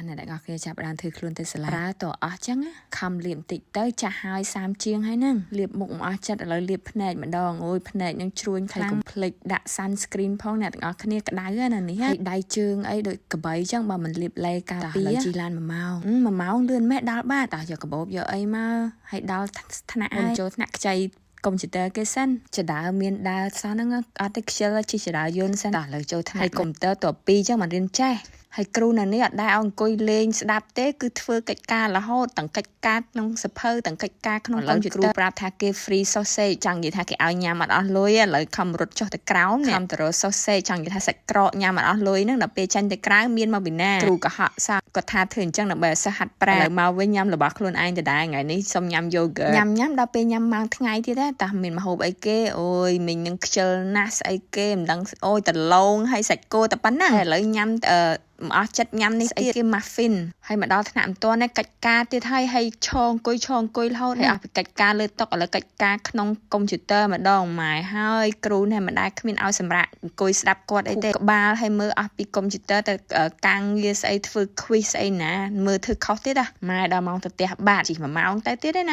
អ្នកទាំងអស់គ្នាចាប់ផ្ដើមធ្វើខ្លួនទៅសាលាប្រើតអស់ចឹងណាខំលាបបន្តិចទៅចាស់ហើយ30ជាងហើយហ្នឹងលាបមុខមិនអស់ចិត្តឥឡូវលាបភ្នែកម្ដងអូយភ្នែកនឹងជ្រួញខ្លាំងកុំភ្លេចដាក់ sunscreen ផងអ្នកទាំងអស់គ្នាក្តៅណានេះហើយដៃជើងអីដូចកបីចឹងបើមិនលាបឡេការពារឥឡូវជិះឡាន1ម៉ោង1ម៉ោងលឿនម៉េះដល់បាទតោះយកកាបូបយកអីមកហើយដល់ថ្នាក់ហើយចូលថ្នាក់ខ្ចីកុំព្យូទ័រគេសិនចដើមានដើរសោះហ្នឹងអត់ទេខ្ជិលជិះចដើយន្តសិនតោះឥឡូវចូលថ្នាក់ហើយកុំព្យូទ័រត2ចឹងមិនរៀនចេះហើយគ្រូនៅនេះអត់ដែរឲ្យអង្គុយលេងស្ដាប់ទេគឺធ្វើកិច្ចការរហូតទាំងកិច្ចការក្នុងសភៅទាំងកិច្ចការក្នុងកុំព្យូទ័រគ្រូប្រាប់ថាគេ free sausage ចង់និយាយថាគេឲ្យញ៉ាំអត់អស់លុយឥឡូវខំរត់ចុះទៅក្រោមនេះខំទៅរក sausage ចង់និយាយថាសាច់ក្រកញ៉ាំអត់អស់លុយហ្នឹងដល់ពេលចាញ់ទៅក្រៅមានមកពីណាគ្រូកុហកសោះគាត់ថាធ្វើអញ្ចឹងដើម្បីឲ្យសិស្សហាត់ប្រាណឥឡូវមកវិញញ៉ាំរបស់ខ្លួនឯងដដែលថ្ងៃនេះសុំញ៉ាំ yogurt ញ៉ាំញ៉ាំដល់ពេលញ៉ាំម៉ោងថ្ងៃទៀតដែរតោះមានម្ហូបអីគេអូយមិញនឹងខ្ជិលណាស់ស្អីគេមិនដឹងអូយដលងហើយសាច់គោតែប៉ុណ្ណាឥឡូវញ៉ាំអឺមិនអស់ចិត្តញ៉ាំនេះទៀតគេ muffin ហើយមកដល់ថ្នាក់មិនទាន់ទេកិច្ចការទៀតហើយហើយឈរអង្គុយឈរអង្គុយរហូតហើយអស់ពីកិច្ចការលើតុឥឡូវកិច្ចការក្នុងកុំព្យូទ័រម្ដងម៉ែហើយគ្រូនេះមិនដែលគ្មានឲ្យសម្រាប់អង្គុយស្ដាប់គាត់អីទេក្បាលហើយមើលអស់ពីកុំព្យូទ័រទៅការងារស្អីធ្វើ quiz ស្អីណាមើលធ្វើខុសទៀតណាម៉ែដល់ម៉ោងទៅផ្ទះបាត់ជិះ1ម៉ោងទៅទៀតទេណា។